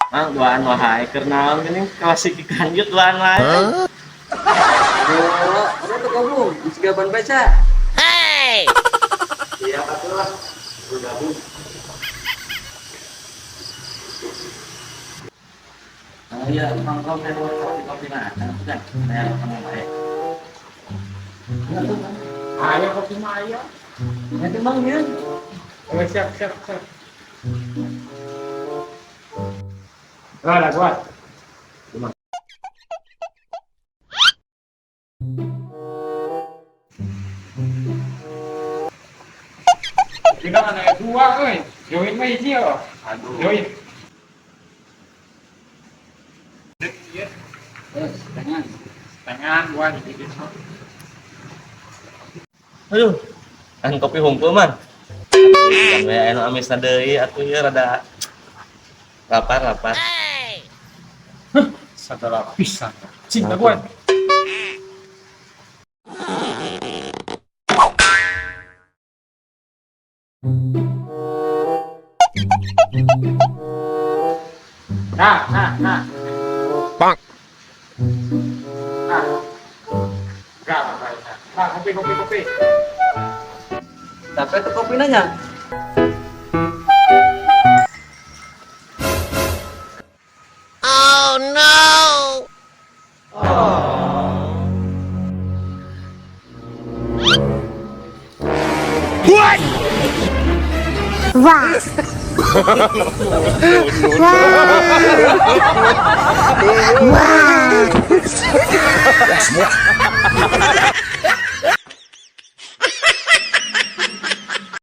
Mang duaan wae keur naon geuning kawas iki kanjut duaan wae. Oh, ada tuh gabung, geus gaban baca. Iya atuh lah. Bergabung. Oh iya, Mang kau teh kopi-kopi mana? Kan, saya kamu bae. Ayo kopi mah ayo. Nanti Mang ya. Oh, siap siap siap. Lah lah gua. Kita mana dua euy. Join mah hiji oh. Aduh. Join. Setengah. Setengah gua di sini. Aduh. Kan kopi hungkul man. Kan we anu amisna deui atuh ieu rada lapar lapar. Sagala pisan. Cing dah gua. Nah, nah, nah. Bang. Nah. Enggak, enggak, enggak. Nah, kopi, kopi, kopi. Tapi tuh kopi nanya. Wah. Wah. Wah.